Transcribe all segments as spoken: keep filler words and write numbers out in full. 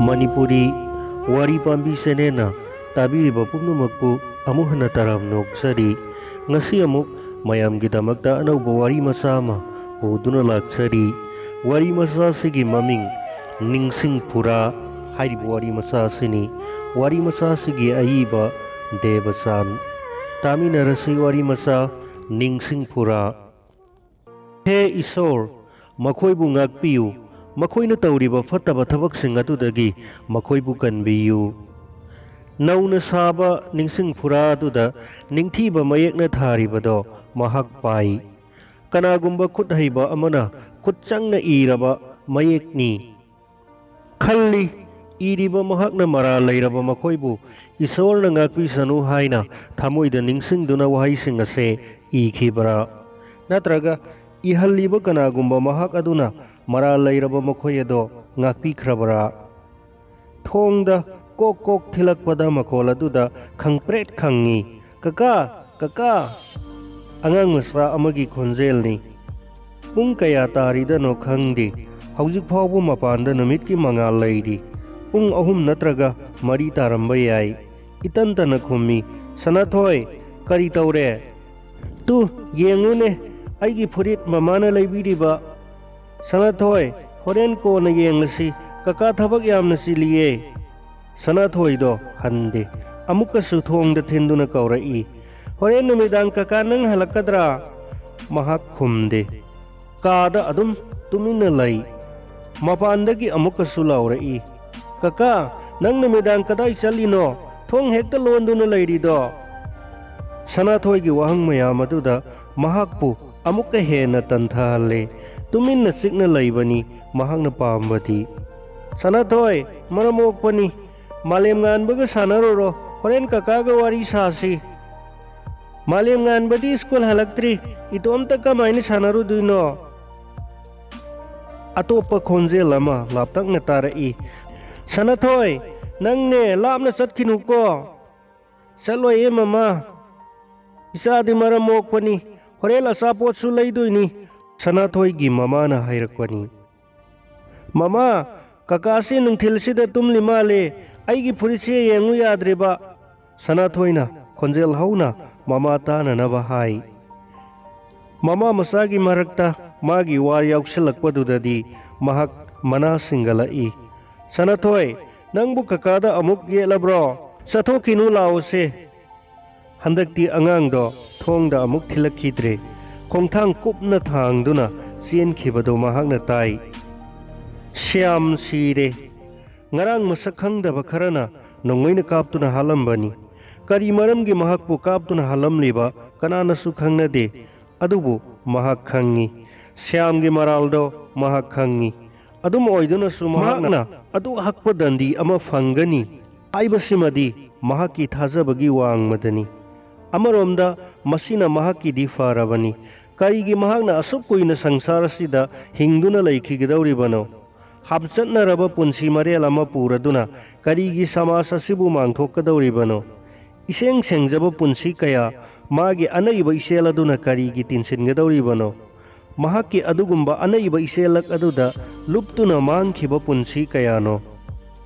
ꯃꯅꯤꯄꯨꯔꯤ ꯋꯥꯔꯤ ꯄꯥꯝꯕꯤ ꯆꯦꯅꯦꯜꯅ ꯇꯥꯕꯤꯔꯤꯕ ꯄꯨꯝꯅꯃꯛꯄꯨ ꯑꯃꯨꯛ ꯍꯟꯅ ꯇꯔꯥꯝꯅ ꯑꯣꯛꯆꯔꯤ꯫ ꯉꯁꯤ ꯑꯃꯨꯛ ꯃꯌꯥꯝꯒꯤꯗꯃꯛꯇ ꯑꯅꯧꯕ ꯋꯥꯔꯤ ꯃꯆꯥ ꯑꯃ ꯄꯨꯗꯨꯅ ꯂꯥꯛꯆꯔꯤ꯫ ꯋꯥꯔꯤ ꯃꯆꯥ ꯑꯁꯤꯒꯤ ꯃꯃꯤꯡ ꯅꯤꯡꯁꯤꯡ ꯐꯨꯔꯥ ꯍꯥꯏꯔꯤꯕ ꯋꯥꯔꯤ ꯃꯆꯥ ꯑꯁꯤꯅꯤ꯫ ꯋꯥꯔꯤ ꯃꯆꯥ ꯑꯁꯤꯒꯤ ꯑꯏꯕ ꯗꯦꯕꯆꯥꯟ꯫ ꯇꯥꯃꯤꯟꯅꯔꯁꯤ ꯋꯥꯔꯤ ꯃꯆꯥ ꯅꯤꯡꯁꯤꯡ ꯐꯨꯔꯥ꯫ ꯍꯦ ꯏꯁꯣꯔ, ꯃꯈꯣꯏꯕꯨ ꯉꯥꯛꯄꯤꯌꯨ, ꯃꯈꯣꯏꯅ ꯇꯧꯔꯤꯕ ꯐꯠꯇꯕ ꯊꯕꯛꯁꯤꯡ ꯑꯗꯨꯗꯒꯤ ꯃꯈꯣꯏꯕꯨ ꯀꯟꯕꯤꯌꯨ꯫ ꯅꯧꯅ ꯁꯥꯕ ꯅꯤꯡꯁꯤꯡ ꯐꯨꯔꯥ ꯑꯗꯨꯗ ꯅꯤꯡꯊꯤꯕ ꯃꯌꯦꯛꯅ ꯊꯥꯔꯤꯕꯗꯣ ꯃꯍꯥꯛ ꯄꯥꯏ꯫ ꯀꯅꯥꯒꯨꯝꯕ ꯈꯨꯠ ꯍꯩꯕ ꯑꯃꯅ ꯈꯨꯠ ꯆꯪꯅ ꯏꯔꯕ ꯃꯌꯦꯛꯅꯤ꯫ ꯈꯜꯂꯤ, ꯏꯔꯤꯕ ꯃꯍꯥꯛꯅ ꯃꯔꯥꯜ ꯂꯩꯔꯕ ꯃꯈꯣꯏꯕꯨ ꯏꯁꯣꯔꯅ ꯉꯥꯛꯄꯤꯁꯅꯨ ꯍꯥꯏꯅ ꯊꯃꯣꯏꯗ ꯅꯤꯡꯁꯤꯡꯗꯨꯅ ꯋꯥꯍꯩꯁꯤꯡ ꯑꯁꯦ ꯏꯈꯤꯕ꯭ꯔꯥ? ꯅꯠꯇ꯭ꯔꯒ ꯏꯍꯜꯂꯤꯕ ꯀꯅꯥꯒꯨꯝꯕ ꯃꯍꯥꯛ ꯑꯗꯨꯅ ꯃꯔꯥꯜ ꯂꯩꯔꯕ ꯃꯈꯣꯏ ꯑꯗꯣ ꯉꯥꯛꯄꯤꯈ꯭ꯔꯕ꯭ꯔꯥ? ꯊꯣꯡꯗ ꯀꯣꯛ ꯀꯣꯛ ꯊꯤꯜꯂꯛꯄꯗ ꯃꯈꯣꯜ ꯑꯗꯨꯗ ꯈꯪꯄ꯭ꯔꯦꯛ ꯈꯪꯉꯤ꯫ "ꯀꯀꯥ! ꯀꯀꯥ!" ꯑꯉꯥꯡ ꯃꯆꯥ ꯑꯃꯒꯤ ꯈꯣꯟꯖꯦꯜꯅꯤ꯫ ꯄꯨꯡ ꯀꯌꯥ ꯇꯥꯔꯤꯗꯅꯣ ꯈꯪꯗꯦ꯫ ꯍꯧꯖꯤꯛ ꯐꯥꯎꯕ ꯃꯄꯥꯟꯗ ꯅꯨꯃꯤꯠꯀꯤ ꯃꯉꯥꯜ ꯂꯩꯔꯤ꯫ ꯄꯨꯡ ꯑꯍꯨꯝ ꯅꯠꯇ꯭ꯔꯒ ꯃꯔꯤ ꯇꯥꯔꯝꯕ ꯌꯥꯏ꯫ ꯏꯇꯟ ꯇꯟꯅ ꯈꯨꯝꯃꯤ, "ꯁꯅꯥꯊꯣꯏ, ꯀꯔꯤ ꯇꯧꯔꯦ?" "ꯇꯨ, ꯌꯦꯡꯉꯨꯅꯦ, ꯑꯩꯒꯤ ꯐꯨꯔꯤꯠ ꯃꯃꯥꯅ ꯂꯩꯕꯤꯔꯤꯕ꯫" "ꯁꯅꯥꯊꯣꯏ, ꯍꯣꯔꯦꯟ ꯀꯣꯟꯅ ꯌꯦꯡꯂꯁꯤ, ꯀꯀꯥ ꯊꯕꯛ ꯌꯥꯝꯅ ꯆꯤꯜꯂꯤꯌꯦ꯫" ꯁꯅꯥꯊꯣꯏꯗꯣ ꯍꯟꯗꯦ꯫ ꯑꯃꯨꯛꯀꯁꯨ ꯊꯣꯡꯗ ꯊꯤꯟꯗꯨꯅ ꯀꯧꯔꯛꯏ, "ꯍꯣꯔꯦꯟ ꯅꯨꯃꯤꯗꯥꯡ ꯀꯀꯥ ꯅꯪ ꯍꯜꯂꯛꯀꯗ꯭ꯔꯥ?" ꯃꯍꯥꯛ ꯈꯨꯝꯗꯦ꯫ ꯀꯥꯗ ꯑꯗꯨꯝ ꯇꯨꯃꯤꯟꯅ ꯂꯩ꯫ ꯃꯄꯥꯟꯗꯒꯤ ꯑꯃꯨꯛꯀꯁꯨ ꯂꯥꯎꯔꯛꯏ, "ꯀꯀꯥ, ꯅꯪ ꯅꯨꯃꯤꯗꯥꯡ ꯀꯗꯥꯏ ꯆꯠꯂꯤꯅꯣ? ꯊꯣꯡ ꯍꯦꯛꯇ ꯂꯣꯟꯗꯨꯅ ꯂꯩꯔꯤꯗꯣ?" ꯁꯅꯥꯊꯣꯏꯒꯤ ꯋꯥꯍꯪ ꯃꯌꯥꯝ ꯑꯗꯨꯗ ꯃꯍꯥꯛꯄꯨ ꯑꯃꯨꯛꯀ ꯍꯦꯟꯅ ꯇꯟꯊꯍꯜꯂꯦ꯫ ꯇꯨꯃꯤꯟꯅ ꯆꯤꯛꯅ ꯂꯩꯕꯅꯤ ꯃꯍꯥꯛꯅ ꯄꯥꯝꯕꯗꯤ꯫ "ꯁꯅꯥꯊꯣꯏ, ꯃꯔꯝ ꯃꯣꯛꯄꯅꯤ, ꯃꯥꯂꯦꯝ ꯉꯥꯟꯕꯒ ꯁꯥꯟꯅꯔꯨꯔꯣ, ꯍꯣꯔꯦꯟ ꯀꯀꯥꯒ ꯋꯥꯔꯤ ꯁꯥꯁꯤ꯫" "ꯃꯥꯂꯦꯝ ꯉꯥꯟꯕꯗꯤ ꯁ꯭ꯀꯨꯜ ꯍꯜꯂꯛꯇ꯭ꯔꯤ, ꯏꯇꯣꯝꯇ ꯀꯃꯥꯏꯅ ꯁꯥꯟꯅꯔꯨꯗꯣꯏꯅꯣ?" ꯑꯇꯣꯞꯄ ꯈꯣꯟꯖꯦꯜ ꯑꯃ ꯂꯥꯞꯇꯛꯅ ꯇꯥꯔꯛꯏ, "ꯁꯅꯥꯊꯣꯏ, ꯅꯪꯅꯦ ꯂꯥꯞꯅ ꯆꯠꯈꯤꯅꯨꯀꯣ꯫" "ꯆꯠꯂꯣꯏꯌꯦ ꯃꯃꯥ, ꯏꯆꯥꯗꯤ ꯃꯔꯝ ꯃꯣꯛꯄꯅꯤ, ꯍꯣꯔꯦꯟ ꯑꯆꯥꯄꯣꯠꯁꯨ ꯂꯩꯗꯣꯏꯅꯤ꯫" ꯁꯅꯥꯊꯣꯏꯒꯤ ꯃꯃꯥꯅ ꯍꯥꯏꯔꯛꯄꯅꯤ꯫ "ꯃꯃꯥ, "ꯀꯀꯥꯁꯤ ꯅꯨꯡꯊꯤꯜꯁꯤꯗ ꯇꯨꯝꯂꯤ ꯃꯥꯜꯂꯦ, ꯑꯩꯒꯤ ꯐꯨꯔꯤꯠꯁꯦ ꯌꯦꯡꯉꯨ ꯌꯥꯗ꯭ꯔꯤꯕ꯫" ꯁꯅꯥꯊꯣꯏꯅ ꯈꯣꯟꯖꯦꯜ ꯍꯧꯅ ꯃꯃꯥ ꯇꯥꯅꯅꯕ ꯍꯥꯏ꯫ ꯃꯃꯥ ꯃꯆꯥꯒꯤ ꯃꯔꯛꯇ ꯃꯥꯒꯤ ꯋꯥ ꯌꯥꯎꯁꯤꯜꯂꯛꯄꯗꯨꯗꯗꯤ ꯃꯍꯥꯛ ꯃꯅꯥ ꯁꯤꯡꯒꯠꯂꯛꯏ꯫ "ꯁꯅꯥꯊꯣꯏ, ꯅꯪꯕꯨ ꯀꯀꯥꯗ ꯑꯃꯨꯛ ꯌꯦꯠꯂꯕ꯭ꯔꯣ? ꯆꯠꯊꯣꯛꯈꯤꯅꯨ, ꯂꯥꯛꯑꯣꯁꯦ꯫" ꯍꯟꯗꯛꯇꯤ ꯑꯉꯥꯡꯗꯣ ꯊꯣꯡꯗ ꯑꯃꯨꯛ ꯊꯤꯜꯂꯛꯈꯤꯗ꯭ꯔꯦ꯫ ꯈꯣꯡꯊꯥꯡ ꯀꯨꯞꯅ ꯊꯥꯡꯗꯨꯅ ꯆꯦꯟꯈꯤꯕꯗꯨ ꯃꯍꯥꯛꯅ ꯇꯥꯏ꯫ ꯁ꯭ꯌꯥꯝ ꯁꯤꯔꯦ꯫ ꯉꯔꯥꯡ ꯃꯁꯛ ꯈꯪꯗꯕ ꯈꯔꯅ ꯅꯣꯡꯃꯩꯅ ꯀꯥꯞꯇꯨꯅ ꯍꯥꯠꯂꯝꯕꯅꯤ꯫ ꯀꯔꯤ ꯃꯔꯝꯒꯤ ꯃꯍꯥꯛꯄꯨ ꯀꯥꯞꯇꯨꯅ ꯍꯥꯠꯂꯝꯂꯤꯕ ꯀꯅꯥꯅꯁꯨ ꯈꯪꯅꯗꯦ꯫ ꯑꯗꯨꯕꯨ ꯃꯍꯥꯛ ꯈꯪꯏ꯫ ꯁ꯭ꯌꯥꯝꯒꯤ ꯃꯔꯥꯜꯗꯣ ꯃꯍꯥꯛ ꯈꯪꯏ꯫ ꯑꯗꯨꯝ ꯑꯣꯏꯗꯨꯅꯁꯨ ꯃꯍꯥꯛꯅ ꯑꯗꯨ ꯍꯛꯄ ꯗꯟꯗꯤ ꯑꯃ ꯐꯪꯒꯅꯤ ꯍꯥꯏꯕꯁꯤꯃꯗꯤ ꯃꯍꯥꯛꯀꯤ ꯊꯥꯖꯕꯒꯤ ꯋꯥꯡꯃꯗꯅꯤ꯫ ꯑꯃꯔꯣꯝꯗ ꯃꯁꯤꯅ ꯃꯍꯥꯛꯀꯤꯗꯤ ꯐꯔꯕꯅꯤ꯫ ꯀꯔꯤꯒꯤ ꯃꯍꯥꯛꯅ ꯑꯁꯨꯛ ꯀꯨꯏꯅ ꯁꯪꯁꯥꯔ ꯑꯁꯤꯗ ꯍꯤꯡꯗꯨꯅ ꯂꯩꯈꯤꯒꯗꯧꯔꯤꯕꯅꯣ? ꯍꯥꯞꯆꯠꯅꯔꯕ ꯄꯨꯟꯁꯤ ꯃꯔꯦꯜ ꯑꯃ ꯄꯨꯔꯗꯨꯅ ꯀꯔꯤꯒꯤ ꯁꯃꯥꯖ ꯑꯁꯤꯕꯨ ꯃꯥꯡꯊꯣꯛꯀꯗꯧꯔꯤꯕꯅꯣ? ꯏꯁꯦꯡ ꯁꯦꯡꯖꯕ ꯄꯨꯟꯁꯤ ꯀꯌꯥ ꯃꯥꯒꯤ ꯑꯅꯩꯕ ꯏꯆꯦꯜ ꯑꯗꯨꯅ ꯀꯔꯤꯒꯤ ꯇꯤꯟꯁꯤꯟꯒꯗꯧꯔꯤꯕꯅꯣ? ꯃꯍꯥꯛꯀꯤ ꯑꯗꯨꯒꯨꯝꯕ ꯑꯅꯩꯕ ꯏꯆꯦꯜꯂꯛ ꯑꯗꯨꯗ ꯂꯨꯞꯇꯨꯅ ꯃꯥꯡꯈꯤꯕ ꯄꯨꯟꯁꯤ ꯀꯌꯥꯅꯣ?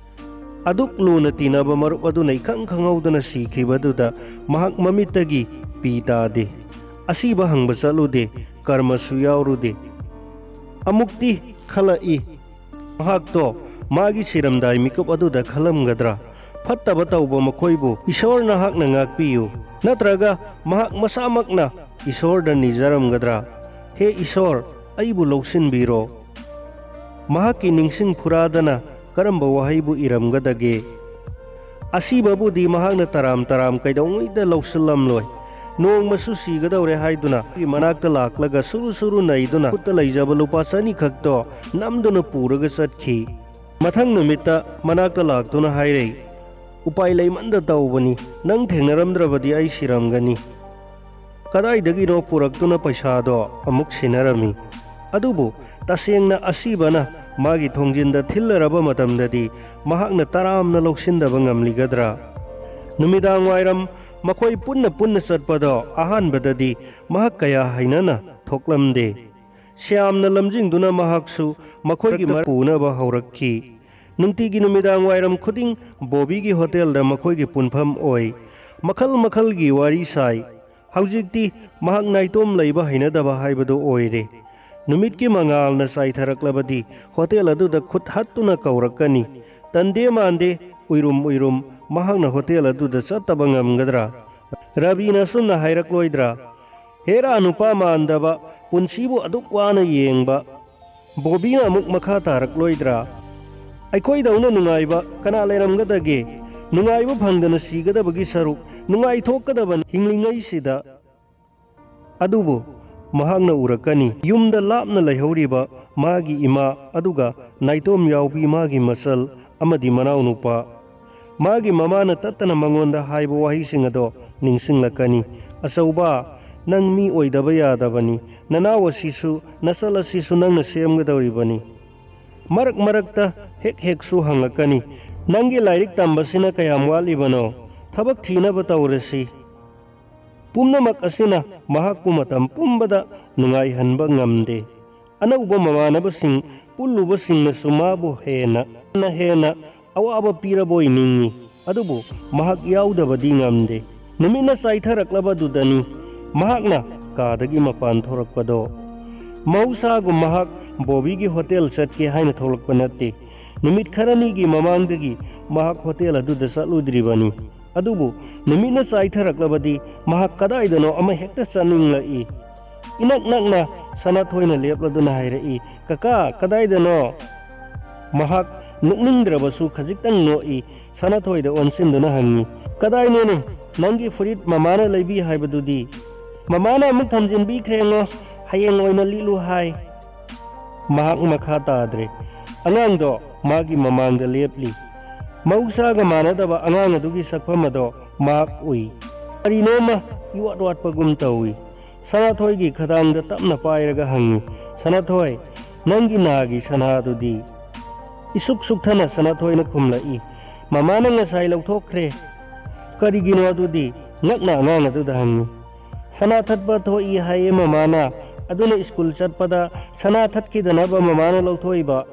ꯑꯗꯨꯛ ꯂꯨꯅ ꯇꯤꯟꯅꯕ ꯃꯔꯨꯞ ꯑꯗꯨꯅ ꯏꯈꯪ ꯈꯪꯍꯧꯗꯅ ꯁꯤꯈꯤꯕꯗꯨꯗ ꯃꯍꯥꯛ ꯃꯃꯤꯠꯇꯒꯤ ꯄꯤ ꯇꯥꯗꯦ꯫ ꯑꯁꯤꯕ ꯍꯪꯕ ꯆꯠꯂꯨꯗꯦ, ꯀꯔꯃꯁꯨ ꯌꯥꯎꯔꯨꯗꯦ꯫ ꯑꯃꯨꯛꯇꯤ ꯈꯜꯂꯛꯏ, ꯃꯍꯥꯛꯇꯣ ꯃꯥꯒꯤ ꯁꯤꯔꯝꯗꯥꯏ ꯃꯤꯀꯨꯞ ꯑꯗꯨꯗ ꯈꯜꯂꯝꯒꯗ꯭ꯔꯥ? ꯐꯠꯇꯕ ꯇꯧꯕ ꯃꯈꯣꯏꯕꯨ ꯏꯁꯣꯔ ꯅꯍꯥꯛꯅ ꯉꯥꯛꯄꯤꯌꯨ, ꯅꯠꯇ꯭ꯔꯒ ꯃꯍꯥꯛ ꯃꯁꯥꯃꯛꯅ ꯏꯁꯣꯔꯗ ꯅꯤꯖꯔꯝꯒꯗ꯭ꯔꯥ? "ꯍꯦ ꯏꯁꯣꯔ, ꯑꯩꯕꯨ ꯂꯧꯁꯤꯟꯕꯤꯔꯣ꯫" ꯃꯍꯥꯛꯀꯤ ꯅꯤꯡꯁꯤꯡ ꯐꯨꯔꯥꯗꯅ ꯀꯔꯝꯕ ꯋꯥꯍꯩꯕꯨ ꯏꯔꯝꯒꯗꯒꯦ? ꯑꯁꯤꯕꯕꯨꯗꯤ ꯃꯍꯥꯛꯅ ꯇꯔꯥꯝ ꯇꯔꯥꯝ ꯀꯩꯗꯧꯉꯩꯗ ꯂꯧꯁꯤꯜꯂꯝꯂꯣꯏ꯫ ꯅꯣꯡꯃꯁꯨ ꯁꯤꯒꯗꯧꯔꯦ ꯍꯥꯏꯗꯨꯅ ꯃꯅꯥꯛꯇ ꯂꯥꯛꯂꯒ ꯁꯨꯔꯨ ꯁꯨꯔꯨ ꯅꯩꯗꯨꯅ ꯈꯨꯠꯇ ꯂꯩꯖꯕ ꯂꯨꯄꯥ ꯆꯅꯤ ꯈꯛꯇꯣ ꯅꯝꯗꯨꯅ ꯄꯨꯔꯒ ꯆꯠꯈꯤ꯫ ꯃꯊꯪ ꯅꯨꯃꯤꯠꯇ ꯃꯅꯥꯛꯇ ꯂꯥꯛꯇꯨꯅ ꯍꯥꯏꯔꯩ, "ꯎꯄꯥꯏ ꯂꯩꯃꯟꯗ ꯇꯧꯕꯅꯤ, ꯅꯪ ꯊꯦꯡꯅꯔꯝꯗ꯭ꯔꯕꯗꯤ ꯑꯩ ꯁꯤꯔꯝꯒꯅꯤ꯫ ꯀꯗꯥꯏꯗꯒꯤꯅꯣ ꯄꯨꯔꯛꯇꯨꯅ ꯄꯩꯁꯥꯗꯣ ꯑꯃꯨꯛ ꯁꯤꯟꯅꯔꯝꯃꯤ꯫ ꯑꯗꯨꯕꯨ ꯇꯁꯦꯡꯅ ꯑꯁꯤꯕꯅ ꯃꯥꯒꯤ ꯊꯣꯡꯖꯤꯟꯗ ꯊꯤꯜꯂꯔꯕ ꯃꯇꯝꯗꯗꯤ ꯃꯍꯥꯛꯅ ꯇꯔꯥꯝꯅ ꯂꯧꯁꯤꯟꯗꯕ ꯉꯝꯂꯤꯒꯗ꯭ꯔꯥ?" ꯅꯨꯃꯤꯗꯥꯡ ꯋꯥꯏꯔꯝ ꯃꯈꯣꯏ ꯄꯨꯟꯅ ꯄꯨꯟꯅ ꯆꯠꯄꯗꯣ ꯑꯍꯥꯟꯕꯗꯗꯤ ꯃꯍꯥꯛ ꯀꯌꯥ ꯍꯩꯅꯅ ꯊꯣꯛꯂꯝꯗꯦ꯫ ꯁ꯭ꯌꯥꯝꯅ ꯂꯝꯖꯤꯡꯗꯨꯅ ꯃꯍꯥꯛꯁꯨ ꯃꯈꯣꯏꯒꯤ ꯃꯔꯛꯇ ꯄꯨꯅꯕ ꯍꯧꯔꯛꯈꯤ꯫ ꯅꯨꯡꯇꯤꯒꯤ ꯅꯨꯃꯤꯗꯥꯡ ꯋꯥꯏꯔꯝ ꯈꯨꯗꯤꯡ ꯕꯣꯕꯤꯒꯤ ꯍꯣꯇꯦꯜꯗ ꯃꯈꯣꯏꯒꯤ ꯄꯨꯟꯐꯝ ꯑꯣꯏ꯫ ꯃꯈꯜ ꯃꯈꯜꯒꯤ ꯋꯥꯔꯤ ꯁꯥꯏ꯫ ꯍꯧꯖꯤꯛꯇꯤ ꯃꯍꯥꯛ ꯅꯥꯏꯇꯣꯝ ꯂꯩꯕ ꯍꯩꯅꯗꯕ ꯍꯥꯏꯕꯗꯨ ꯑꯣꯏꯔꯦ꯫ ꯅꯨꯃꯤꯠꯀꯤ ꯃꯉꯥꯜꯅ ꯆꯥꯏꯊꯔꯛꯂꯕꯗꯤ ꯍꯣꯇꯦꯜ ꯑꯗꯨꯗ ꯈꯨꯠ ꯍꯠꯇꯨꯅ ꯀꯧꯔꯛꯀꯅꯤ꯫ ꯇꯟꯗꯦ ꯃꯥꯟꯗꯦ, ꯎꯏꯔꯨꯝ ꯎꯏꯔꯨꯝ ꯃꯍꯥꯛꯅ ꯍꯣꯇꯦꯜ ꯑꯗꯨꯗ ꯆꯠꯇꯕ ꯉꯝꯒꯗ꯭ꯔꯥ? ꯔꯕꯤꯅ ꯑꯁꯨꯝꯅ ꯍꯥꯏꯔꯛꯂꯣꯏꯗ꯭ꯔꯥ? "ꯍꯦꯔꯥ ꯅꯨꯄꯥ ꯃꯥꯟꯗꯕ, ꯄꯨꯟꯁꯤꯕꯨ ꯑꯗꯨꯛ ꯋꯥꯅ ꯌꯦꯡꯕ"? ꯕꯣꯕꯤꯅ ꯑꯃꯨꯛ ꯃꯈꯥ ꯇꯥꯔꯛꯂꯣꯏꯗ꯭ꯔꯥ? "ꯑꯩꯈꯣꯏꯗꯧꯅ ꯅꯨꯡꯉꯥꯏꯕ ꯀꯅꯥ ꯂꯩꯔꯝꯒꯗꯒꯦ? ꯅꯨꯡꯉꯥꯏꯕ ꯐꯪꯗꯅ ꯁꯤꯒꯗꯕꯒꯤ ꯁꯔꯨꯛ ꯅꯨꯡꯉꯥꯏꯊꯣꯛꯀꯗꯕꯅꯤ ꯍꯤꯡꯂꯤꯉꯩꯁꯤꯗ"꯫ ꯑꯗꯨꯕꯨ ꯃꯍꯥꯛꯅ ꯎꯔꯛꯀꯅꯤ, ꯌꯨꯝꯗ ꯂꯥꯞꯅ ꯂꯩꯍꯧꯔꯤꯕ ꯃꯥꯒꯤ ꯏꯃꯥ, ꯑꯗꯨꯒ ꯅꯥꯏꯇꯣꯝ ꯌꯥꯎꯕꯤ ꯃꯥꯒꯤ ꯃꯆꯜ ꯑꯃꯗꯤ ꯃꯅꯥꯎꯅꯨꯄꯥ꯫ ꯃꯥꯒꯤ ꯃꯃꯥꯅ ꯇꯠꯇꯅ ꯃꯉꯣꯟꯗ ꯍꯥꯏꯕ ꯋꯥꯍꯩꯁꯤꯡ ꯑꯗꯣ ꯅꯤꯡꯁꯤꯡꯂꯛꯀꯅꯤ꯫ "ꯑꯆꯧꯕ, ꯅꯪ ꯃꯤ ꯑꯣꯏꯗꯕ ꯌꯥꯗꯕꯅꯤ꯫ ꯅꯅꯥꯎ ꯑꯁꯤꯁꯨ, ꯅꯆꯜ ꯑꯁꯤꯁꯨ ꯅꯪꯅ ꯁꯦꯝꯒꯗꯧꯔꯤꯕꯅꯤ"꯫ ꯃꯔꯛ ꯃꯔꯛꯇ ꯍꯦꯛ ꯍꯦꯛꯁꯨ ꯍꯪꯂꯛꯀꯅꯤ, "ꯅꯪꯒꯤ ꯂꯥꯏꯔꯤꯛ ꯇꯝꯕꯁꯤꯅ ꯀꯌꯥꯝ ꯋꯥꯠꯂꯤꯕꯅꯣ? ꯊꯕꯛ ꯊꯤꯅꯕ ꯇꯧꯔꯁꯤ"꯫ ꯄꯨꯝꯅꯃꯛ ꯑꯁꯤꯅ ꯃꯍꯥꯛꯄꯨ ꯃꯇꯝ ꯄꯨꯝꯕꯗ ꯅꯨꯡꯉꯥꯏꯍꯟꯕ ꯉꯝꯗꯦ꯫ ꯑꯅꯧꯕ ꯃꯃꯥꯟꯅꯕꯁꯤꯡ ꯄꯨꯜꯂꯨꯕꯁꯤꯡꯅꯁꯨ ꯃꯥꯕꯨ ꯍꯦꯟꯅ, ꯍꯦꯟꯅ, ꯍꯦꯟꯅ ꯑꯋꯥꯕ ꯄꯤꯔꯕꯣꯏ ꯅꯤꯡꯏ꯫ ꯑꯗꯨꯕꯨ ꯃꯍꯥꯛ ꯌꯥꯎꯗꯕꯗꯤ ꯉꯝꯗꯦ꯫ ꯅꯨꯃꯤꯠꯅ ꯆꯥꯏꯊꯔꯛꯂꯕꯗꯨꯗꯅꯤ ꯃꯍꯥꯛꯅ ꯀꯥꯗꯒꯤ ꯃꯄꯥꯟ ꯊꯣꯔꯛꯄꯗꯣ꯫ ꯃꯍꯧꯁꯥꯒꯨꯝ ꯃꯍꯥꯛ ꯕꯣꯕꯤꯒꯤ ꯍꯣꯇꯦꯜ ꯆꯠꯀꯦ ꯍꯥꯏꯅ ꯊꯣꯛꯂꯛꯄ ꯅꯠꯇꯦ꯫ ꯅꯨꯃꯤꯠ ꯈꯔꯅꯤꯒꯤ ꯃꯃꯥꯡꯗꯒꯤ ꯃꯍꯥꯛ ꯍꯣꯇꯦꯜ ꯑꯗꯨꯗ ꯆꯠꯂꯨꯗ꯭ꯔꯤꯕꯅꯤ꯫ ꯑꯗꯨꯕꯨ ꯅꯨꯃꯤꯠꯅ ꯆꯥꯏꯊꯔꯛꯂꯕꯗꯤ ꯃꯍꯥꯛ ꯀꯗꯥꯏꯗꯅꯣ ꯑꯃ ꯍꯦꯛꯇ ꯆꯠꯅꯤꯡꯂꯛꯏ꯫ ꯏꯅꯛ ꯅꯛꯅ ꯁꯅꯥꯊꯣꯏꯅ ꯂꯦꯞꯂꯗꯨꯅ ꯍꯥꯏꯔꯛꯏ, "ꯀꯀꯥ, ꯀꯗꯥꯏꯗꯅꯣ?" ꯃꯍꯥꯛ ꯅꯣꯛꯅꯤꯡꯗ꯭ꯔꯕꯁꯨ ꯈꯖꯤꯛꯇꯪ ꯅꯣꯛꯏ꯫ ꯁꯅꯥꯊꯣꯏꯗ ꯑꯣꯟꯁꯤꯟꯗꯨꯅ ꯍꯪꯉꯤ, "ꯀꯗꯥꯏꯅꯣꯅꯦ? ꯅꯪꯒꯤ ꯐꯨꯔꯤꯠ ꯃꯃꯥꯅ ꯂꯩꯕꯤ ꯍꯥꯏꯕꯗꯨꯗꯤ?" "ꯃꯃꯥꯅ ꯑꯃꯨꯛ ꯊꯝꯖꯤꯟꯕꯤꯈ꯭ꯔꯦꯉꯣ, ꯍꯌꯦꯡ ꯑꯣꯏꯅ ꯂꯤꯠꯂꯨ ꯍꯥꯏ"꯫ ꯃꯍꯥꯛ ꯃꯈꯥ ꯇꯥꯗ꯭ꯔꯦ꯫ ꯑꯉꯥꯡꯗꯣ ꯃꯥꯒꯤ ꯃꯃꯥꯡꯗ ꯂꯦꯞꯂꯤ꯫ ꯃꯍꯧꯁꯥꯒ ꯃꯥꯟꯅꯗꯕ ꯑꯉꯥꯡ ꯑꯗꯨꯒꯤ ꯁꯛꯐꯝ ꯑꯗꯣ ꯃꯍꯥꯛ ꯎꯏ꯫ ꯀꯔꯤꯅꯣꯃ ꯏꯋꯥꯠ ꯋꯥꯠꯄꯒꯨꯝ ꯇꯧꯏ꯫ ꯁꯅꯥꯊꯣꯏꯒꯤ ꯈꯗꯥꯡꯗ ꯇꯞꯅ ꯄꯥꯏꯔꯒ ꯍꯪꯉꯤ, "ꯁꯅꯥꯊꯣꯏ, ꯅꯪꯒꯤ ꯅꯥꯒꯤ ꯁꯅꯥꯗꯨꯗꯤ?" ꯏꯁꯨꯛ ꯁꯨꯛꯊꯅ ꯁꯅꯥꯊꯣꯏꯅ ꯈꯨꯝꯂꯛꯏ, "ꯃꯃꯥꯅ ꯉꯁꯥꯏ ꯂꯧꯊꯣꯛꯈ꯭ꯔꯦ"꯫ "ꯀꯔꯤꯒꯤꯅꯣ ꯑꯗꯨꯗꯤ?" ꯉꯛꯅ ꯑꯉꯥꯡ ꯑꯗꯨꯗ ꯍꯪꯉꯤ꯫ "ꯁꯅꯥ ꯊꯠꯄ ꯊꯣꯛꯏ ꯍꯥꯏꯌꯦ ꯃꯃꯥꯅ, ꯑꯗꯨꯅ ꯁ꯭ꯀꯨꯜ ꯆꯠꯄꯗ ꯁꯅꯥ ꯊꯠꯈꯤꯗꯅꯕ ꯃꯃꯥꯅ ꯂꯧꯊꯣꯛꯏꯕ"꯫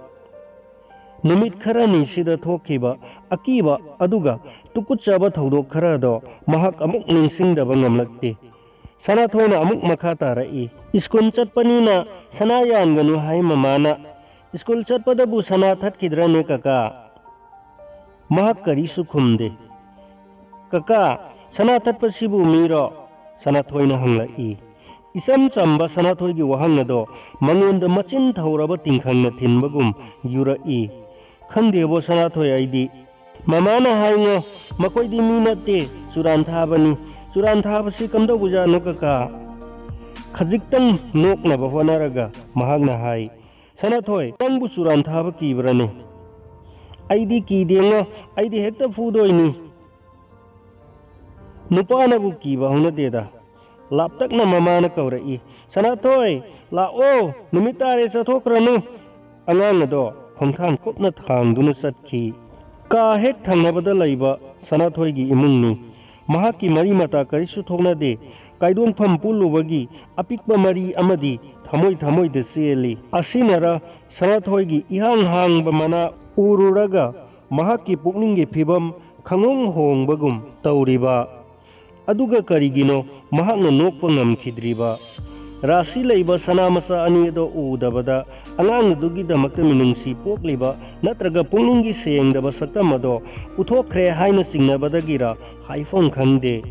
ꯅꯨꯃꯤꯠ ꯈꯔꯅꯤꯁꯤꯗ ꯊꯣꯛꯈꯤꯕ ꯑꯀꯤꯕ ꯑꯗꯨꯒ ꯇꯨꯀꯨꯠꯆꯕ ꯊꯧꯗꯣꯛ ꯈꯔꯗꯣ ꯃꯍꯥꯛ ꯑꯃꯨꯛ ꯅꯤꯡꯁꯤꯡꯗꯕ ꯉꯝꯂꯛꯇꯦ꯫ ꯁꯅꯥꯊꯣꯏꯅ ꯑꯃꯨꯛ ꯃꯈꯥ ꯇꯥꯔꯛꯏ, "ꯁ꯭ꯀꯨꯜ ꯆꯠꯄꯅꯤꯅ ꯁꯅꯥ ꯌꯥꯟꯒꯅꯨ ꯍꯥꯏ ꯃꯃꯥꯅ꯫ ꯁ꯭ꯀꯨꯜ ꯆꯠꯄꯗꯕꯨ ꯁꯅꯥ ꯊꯠꯈꯤꯗ꯭ꯔꯅꯦ ꯀꯀꯥ?" ꯃꯍꯥꯛ ꯀꯔꯤꯁꯨ ꯈꯨꯝꯗꯦ꯫ "ꯀꯀꯥ, ꯁꯅꯥ ꯊꯠꯄꯁꯤꯕꯨ ꯃꯤꯔꯣ?" ꯁꯅꯥꯊꯣꯏꯅ ꯍꯪꯂꯛꯏ꯫ ꯏꯆꯝ ꯆꯝꯕ ꯁꯅꯥꯊꯣꯏꯒꯤ ꯋꯥꯍꯪ ꯑꯗꯣ ꯃꯉꯣꯟꯗ ꯃꯆꯤꯟ ꯊꯧꯔꯕ ꯇꯤꯡꯈꯪꯅ ꯊꯤꯟꯕꯒꯨꯝ ꯌꯨꯔꯛꯏ꯫ "ꯈꯪꯗꯦꯕꯣ ꯁꯅꯥꯊꯣꯏ ꯑꯩꯗꯤ꯫ ꯃꯃꯥꯅ ꯍꯥꯏꯉꯣ, ꯃꯈꯣꯏꯗꯤ ꯃꯤ ꯅꯠꯇꯦ, ꯆꯨꯔꯥꯟ ꯊꯥꯕꯅꯤ꯫ ꯆꯨꯔꯥꯟ ꯊꯥꯕꯁꯤ ꯀꯝꯗꯧꯕꯖꯥꯠꯅꯣ ꯀꯀꯥ?" ꯈꯖꯤꯛꯇꯪ ꯅꯣꯛꯅꯕ ꯍꯣꯠꯅꯔꯒ ꯃꯍꯥꯛꯅ ꯍꯥꯏ, "ꯁꯅꯥꯊꯣꯏ, ꯅꯪꯕꯨ ꯆꯨꯔꯥꯟ ꯊꯥꯕ ꯀꯤꯕ꯭ꯔꯅꯦ?" "ꯑꯩꯗꯤ ꯀꯤꯗꯦꯉꯣ, ꯑꯩꯗꯤ ꯍꯦꯛꯇ ꯐꯨꯗꯣꯏꯅꯤ꯫ ꯅꯨꯄꯥꯅꯕꯨ ꯀꯤꯕ ꯍꯧꯅꯗꯦꯗ"꯫ ꯂꯥꯞꯇꯛꯅ ꯃꯃꯥꯅ ꯀꯧꯔꯛꯏ, "ꯁꯅꯥꯊꯣꯏ, ꯂꯥꯛꯑꯣ, ꯅꯨꯃꯤꯠ ꯇꯥꯔꯦ, ꯆꯠꯊꯣꯛꯈ꯭ꯔꯅꯨ"꯫ ꯑꯉꯥꯡ ꯑꯗꯣ ꯈꯣꯡꯊꯥꯡ ꯀꯨꯞꯅ ꯊꯥꯡꯗꯨꯅ ꯆꯠꯈꯤ꯫ ꯀꯥ ꯍꯦꯛ ꯊꯪꯅꯕꯗ ꯂꯩꯕ ꯁꯅꯥꯊꯣꯏꯒꯤ ꯏꯃꯨꯡꯅꯤ꯫ ꯃꯍꯥꯛꯀꯤ ꯃꯔꯤ ꯃꯇꯥ ꯀꯔꯤꯁꯨ ꯊꯣꯛꯅꯗꯦ꯫ ꯀꯥꯏꯗꯣꯡꯐꯝ ꯄꯨꯜꯂꯨꯕꯒꯤ ꯑꯄꯤꯛꯄ ꯃꯔꯤ ꯑꯃꯗꯤ ꯊꯃꯣꯏ ꯊꯃꯣꯏꯗ ꯆꯦꯜꯂꯤ꯫ ꯑꯁꯤꯅꯔ ꯁꯅꯥꯊꯣꯏꯒꯤ ꯏꯍꯥꯡ ꯍꯥꯡꯕ ꯃꯅꯥ ꯎꯔꯨꯔꯒ ꯃꯍꯥꯛꯀꯤ ꯄꯨꯛꯅꯤꯡꯒꯤ ꯐꯤꯕꯝ ꯈꯪꯍꯣꯡ ꯍꯣꯡꯕꯒꯨꯝ ꯇꯧꯔꯤꯕ꯫ ꯑꯗꯨꯒ ꯀꯔꯤꯒꯤꯅꯣ ꯃꯍꯥꯛꯅ ꯅꯣꯛꯄ ꯉꯝꯈꯤꯗ꯭ꯔꯤꯕ? ꯔꯥꯁꯤ ꯂꯩꯕ ꯁꯅꯥ ꯃꯆꯥ ꯑꯅꯤ ꯑꯗꯣ ꯎꯗꯕꯗ ꯑꯉꯥꯡ ꯑꯗꯨꯒꯤꯗꯃꯛꯇ ꯃꯤꯅꯨꯡꯁꯤ ꯄꯣꯛꯂꯤꯕ ꯅꯠꯇ꯭ꯔꯒ ꯄꯨꯛꯅꯤꯡꯒꯤ ꯁꯦꯡꯗꯕ ꯁꯛꯇꯝ ꯑꯗꯣ ꯎꯊꯣꯛꯈ꯭ꯔꯦ ꯍꯥꯏꯅ ꯆꯤꯡꯅꯕꯗꯒꯤꯔ ꯍꯥꯏꯐꯝ ꯈꯪꯗꯦ꯫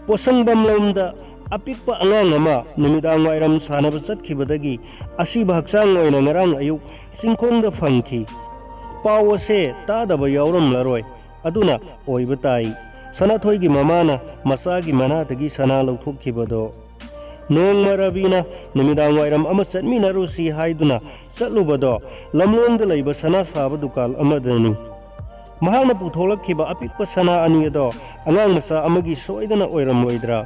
ꯄꯣꯠꯁꯪꯕꯝꯂꯣꯝꯗ ꯑꯄꯤꯛꯄ ꯑꯉꯥꯡ ꯑꯃ ꯅꯨꯃꯤꯗꯥꯡ ꯋꯥꯏꯔꯝ ꯁꯥꯟꯅꯕ ꯆꯠꯈꯤꯕꯗꯒꯤ ꯑꯁꯤꯕ ꯍꯛꯆꯥꯡ ꯑꯣꯏꯅ ꯉꯔꯥꯡ ꯑꯌꯨꯛ ꯆꯤꯡꯈꯣꯡꯗ ꯐꯪꯈꯤ꯫ ꯄꯥꯎ ꯑꯁꯦ ꯇꯥꯗꯕ ꯌꯥꯎꯔꯝꯂꯔꯣꯏ꯫ ꯑꯗꯨꯅ ꯑꯣꯏꯕ ꯇꯥꯏ꯫ ꯁꯅꯥꯊꯣꯏꯒꯤ ꯃꯃꯥꯅ ꯃꯆꯥꯒꯤ ꯃꯅꯥꯗꯒꯤ ꯁꯅꯥ ꯂꯧꯊꯣꯛꯈꯤꯕꯗꯣ꯫ ꯅꯣꯡꯃ ꯔꯕꯤꯅ ꯅꯨꯃꯤꯗꯥꯡ ꯋꯥꯏꯔꯝ ꯑꯃ ꯆꯠꯃꯤꯟꯅꯔꯨꯁꯤ ꯍꯥꯏꯗꯨꯅ ꯆꯠꯂꯨꯕꯗꯣ ꯂꯝꯂꯣꯡꯗ ꯂꯩꯕ ꯁꯅꯥ ꯁꯥꯕ ꯗꯨꯀꯥꯟ ꯑꯃꯗꯅꯤ꯫ ꯃꯍꯥꯛꯅ ꯄꯨꯊꯣꯛꯂꯛꯈꯤꯕ ꯑꯄꯤꯛꯄ ꯁꯅꯥ ꯑꯅꯤ ꯑꯗꯣ ꯑꯉꯥꯡ ꯃꯆꯥ ꯑꯃꯒꯤ ꯁꯣꯏꯗꯅ ꯑꯣꯏꯔꯝꯂꯣꯏꯗ꯭ꯔꯥ?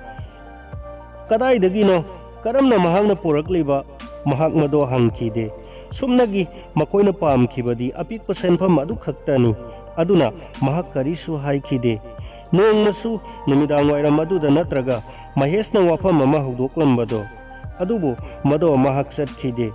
ꯀꯗꯥꯏꯗꯒꯤꯅꯣ? ꯀꯔꯝꯅ ꯃꯍꯥꯛꯅ ꯄꯨꯔꯛꯂꯤꯕ? ꯃꯍꯥꯛ ꯃꯗꯣ ꯍꯪꯈꯤꯗꯦ꯫ ꯁꯨꯞꯅꯒꯤ ꯃꯈꯣꯏꯅ ꯄꯥꯝꯈꯤꯕꯗꯤ ꯑꯄꯤꯛꯄ ꯁꯦꯟꯐꯝ ꯑꯗꯨꯈꯛꯇꯅꯤ꯫ ꯑꯗꯨꯅ ꯃꯍꯥꯛ ꯀꯔꯤꯁꯨ ꯍꯥꯏꯈꯤꯗꯦ꯫ ꯅꯣꯡꯃꯁꯨ ꯅꯨꯃꯤꯗꯥꯡ ꯋꯥꯏꯔꯝ ꯑꯗꯨꯗ ꯅꯠꯇ꯭ꯔꯒ ꯃꯍꯦꯁꯅ ꯋꯥꯐꯝ ꯑꯃ ꯍꯧꯗꯣꯛꯂꯝꯕꯗꯣ꯫ ꯑꯗꯨꯕꯨ ꯃꯗꯣ ꯃꯍꯥꯛ ꯆꯠꯈꯤꯗꯦ꯫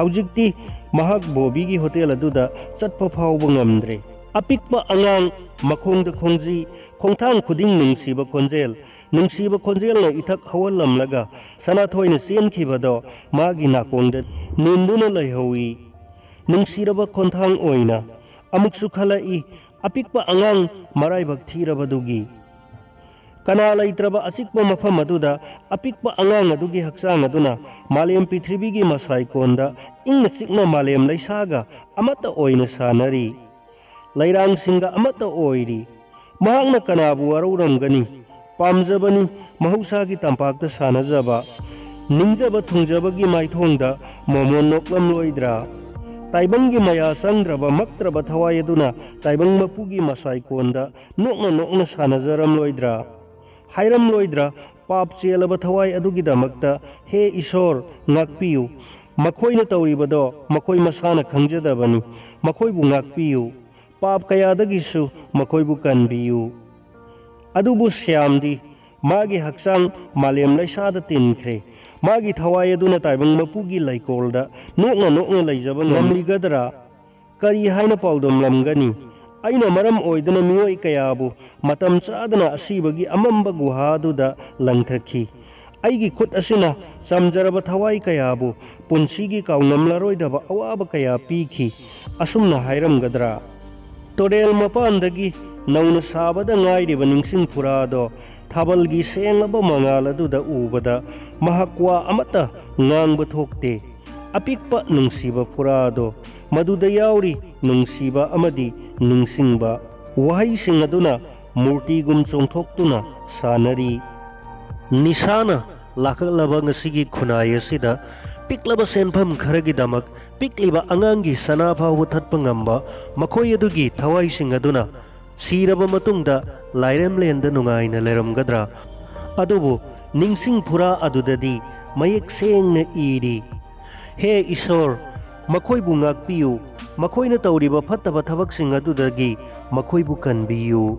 ꯍꯧꯖꯤꯛꯇꯤ ꯃꯍꯥꯛ ꯕꯣꯕꯤꯒꯤ ꯍꯣꯇꯦꯜ ꯑꯗꯨꯗ ꯆꯠꯄ ꯐꯥꯎꯕ ꯉꯝꯗ꯭ꯔꯦ꯫ ꯑꯄꯤꯛꯄ ꯑꯉꯥꯡ, ꯃꯈꯣꯡꯗ ꯈꯣꯡꯖꯤ, ꯈꯣꯡꯊꯥꯡ ꯈꯨꯗꯤꯡ ꯅꯨꯡꯁꯤꯕ ꯈꯣꯟꯖꯦꯜ, ꯅꯨꯡꯁꯤꯕ ꯈꯣꯟꯖꯦꯜꯅ ꯏꯊꯛ ꯍꯧꯍꯜꯂꯝꯂꯒ ꯁꯅꯥꯊꯣꯏꯅ ꯆꯦꯟꯈꯤꯕꯗꯣ ꯃꯥꯒꯤ ꯅꯥꯀꯣꯡꯗ ꯅꯤꯟꯗꯨꯅ ꯂꯩꯍꯧꯏ꯫ ꯅꯨꯡꯁꯤꯔꯕ ꯈꯣꯟꯊꯥꯡ ꯑꯣꯏꯅ ꯑꯃꯨꯛꯁꯨ ꯈꯜꯂꯛꯏ, ꯑꯄꯤꯛꯄ ꯑꯉꯥꯡ ꯃꯔꯥꯏꯕꯛ ꯊꯤꯔꯕꯗꯨꯒꯤ꯫ ꯀꯅꯥ ꯂꯩꯇ꯭ꯔꯕ ꯑꯆꯤꯛꯄ ꯃꯐꯝ ꯑꯗꯨꯗ ꯑꯄꯤꯛꯄ ꯑꯉꯥꯡ ꯑꯗꯨꯒꯤ ꯍꯛꯆꯥꯡ ꯑꯗꯨꯅ ꯃꯥꯂꯦꯝ ꯄ꯭ꯔꯤꯊꯤꯕꯤꯒꯤ ꯃꯁꯥꯏꯀꯣꯟꯗ ꯏꯪꯅ ꯆꯤꯛꯅ ꯃꯥꯂꯦꯝ ꯂꯩꯁꯥꯒ ꯑꯃꯠꯇ ꯑꯣꯏꯅ ꯁꯥꯟꯅꯔꯤ꯫ ꯂꯩꯔꯥꯡꯁꯤꯡꯒ ꯑꯃꯠꯇ ꯑꯣꯏꯔꯤ꯫ ꯃꯍꯥꯛꯅ ꯀꯅꯥꯕꯨ ꯋꯥꯔꯧꯔꯝꯒꯅꯤ? ꯄꯥꯝꯖꯕꯅꯤ, ꯃꯍꯧꯁꯥꯒꯤ ꯇꯝꯄꯥꯛꯇ ꯁꯥꯟꯅꯖꯕ꯫ ꯅꯤꯡꯖꯕ ꯊꯨꯡꯖꯕꯒꯤ ꯃꯥꯏꯊꯣꯡꯗ ꯃꯣꯃꯣꯟ ꯅꯣꯛꯂꯝꯂꯣꯏꯗ꯭ꯔꯥ? ꯇꯥꯏꯕꯪꯒꯤ ꯃꯌꯥ ꯆꯪꯗ꯭ꯔꯕ ꯃꯛꯇ꯭ꯔꯕ ꯊꯋꯥꯏ ꯑꯗꯨꯅ ꯇꯥꯏꯕꯪ ꯃꯄꯨꯒꯤ ꯃꯁꯥꯏꯀꯣꯟꯗ ꯅꯣꯛꯅ ꯅꯣꯛꯅ ꯁꯥꯟꯅꯖꯔꯝꯂꯣꯏꯗ꯭ꯔꯥ? ꯍꯥꯏꯔꯝꯂꯣꯏꯗ꯭ꯔꯥ, ꯄꯥꯞ ꯆꯦꯜꯂꯕ ꯊꯋꯥꯏ ꯑꯗꯨꯒꯤꯗꯃꯛꯇ, "ꯍꯦ ꯏꯁꯣꯔ, ꯉꯥꯛꯄꯤꯌꯨ꯫ ꯃꯈꯣꯏꯅ ꯇꯧꯔꯤꯕꯗꯣ ꯃꯈꯣꯏ ꯃꯁꯥꯅ ꯈꯪꯖꯗꯕꯅꯤ꯫ ꯃꯈꯣꯏꯕꯨ ꯉꯥꯛꯄꯤꯌꯨ꯫ ꯄꯥꯞ ꯀꯌꯥꯗꯒꯤꯁꯨ ꯃꯈꯣꯏꯕꯨ ꯀꯟꯕꯤꯌꯨ"? ꯑꯗꯨꯕꯨ ꯁ꯭ꯌꯥꯝꯗꯤ ꯃꯥꯒꯤ ꯍꯛꯆꯥꯡ ꯃꯥꯂꯦꯝ ꯂꯩꯁꯥꯗ ꯇꯤꯟꯈ꯭ꯔꯦ꯫ ꯃꯥꯒꯤ ꯊꯋꯥꯏ ꯑꯗꯨꯅ ꯇꯥꯏꯕꯪ ꯃꯄꯨꯒꯤ ꯂꯩꯀꯣꯜꯗ ꯅꯣꯛꯅ ꯅꯣꯛꯅ ꯂꯩꯖꯕ ꯉꯝꯂꯤꯒꯗ꯭ꯔꯥ? ꯀꯔꯤ ꯍꯥꯏꯅ ꯄꯥꯎꯗꯝꯂꯝꯒꯅꯤ? ꯑꯩꯅ ꯃꯔꯝ ꯑꯣꯏꯗꯨꯅ ꯃꯤꯑꯣꯏ ꯀꯌꯥꯕꯨ ꯃꯇꯝ ꯆꯥꯗꯅ ꯑꯁꯤꯕꯒꯤ ꯑꯃꯝꯕ ꯒꯨꯍꯥꯗꯨꯗ ꯂꯪꯊꯈꯤ꯫ ꯑꯩꯒꯤ ꯈꯨꯠ ꯑꯁꯤꯅ ꯆꯝꯖꯔꯕ ꯊꯋꯥꯏ ꯀꯌꯥꯕꯨ ꯄꯨꯟꯁꯤꯒꯤ ꯀꯥꯎꯉꯝꯂꯔꯣꯏꯗꯕ ꯑꯋꯥꯕ ꯀꯌꯥ ꯄꯤꯈꯤ꯫ ꯑꯁꯨꯝꯅ ꯍꯥꯏꯔꯝꯒꯗ꯭ꯔꯥ? ꯇꯨꯔꯦꯜ ꯃꯄꯥꯟꯗꯒꯤ ꯅꯧꯅ ꯁꯥꯕꯗ ꯉꯥꯏꯔꯤꯕ ꯅꯤꯡꯁꯤꯡ ꯐꯨꯔꯥꯗꯣ ꯊꯥꯕꯜꯒꯤ ꯁꯦꯡꯂꯕ ꯃꯉꯥꯜ ꯑꯗꯨꯗ ꯎꯕꯗ ꯃꯍꯥꯛ ꯋꯥ ꯑꯃꯠꯇ ꯉꯥꯡꯕ ꯊꯣꯛꯇꯦ꯫ ꯑꯄꯤꯛꯄ ꯅꯨꯡꯁꯤꯕ ꯐꯨꯔꯥꯗꯣ, ꯃꯗꯨꯗ ꯌꯥꯎꯔꯤ ꯅꯨꯡꯁꯤꯕ ꯑꯃꯗꯤ ꯅꯤꯡꯁꯤꯡꯕ꯫ ꯋꯥꯍꯩꯁꯤꯡ ꯑꯗꯨꯅ ꯃꯨꯔꯇꯤꯒꯨꯝ ꯆꯣꯡꯊꯣꯛꯇꯨꯅ ꯁꯥꯟꯅꯔꯤ꯫ ꯅꯤꯁꯥꯅ ꯂꯥꯛꯂꯛꯂꯕ ꯉꯁꯤꯒꯤ ꯈꯨꯟꯅꯥꯏ ꯑꯁꯤꯗ ꯄꯤꯛꯂꯕ ꯁꯦꯟꯐꯝ ꯈꯔꯒꯤꯗꯃꯛ ꯄꯤꯛꯂꯤꯕ ꯑꯉꯥꯡꯒꯤ ꯁꯅꯥ ꯐꯥꯎꯕ ꯊꯠꯄ ꯉꯝꯕ ꯃꯈꯣꯏ ꯑꯗꯨꯒꯤ ꯊꯋꯥꯏꯁꯤꯡ ꯑꯗꯨꯅ ꯁꯤꯔꯕ ꯃꯇꯨꯡꯗ ꯂꯥꯏꯔꯦꯝꯂꯦꯟꯗ ꯅꯨꯡꯉꯥꯏꯅ ꯂꯩꯔꯝꯒꯗ꯭ꯔꯥ? ꯑꯗꯨꯕꯨ ꯅꯤꯡꯁꯤꯡ ꯐꯨꯔꯥ ꯑꯗꯨꯗꯗꯤ ꯃꯌꯦꯛ ꯁꯦꯡꯅ ꯏꯔꯤ, "ꯍꯦ ꯏꯁꯣꯔ, ꯃꯈꯣꯏꯕꯨ ꯉꯥꯛꯄꯤꯌꯨ, ꯃꯈꯣꯏꯅ ꯇꯧꯔꯤꯕ ꯐꯠꯇꯕ ꯊꯕꯛꯁꯤꯡ ꯑꯗꯨꯗꯒꯤ ꯃꯈꯣꯏꯕꯨ ꯀꯟꯕꯤꯌꯨ"꯫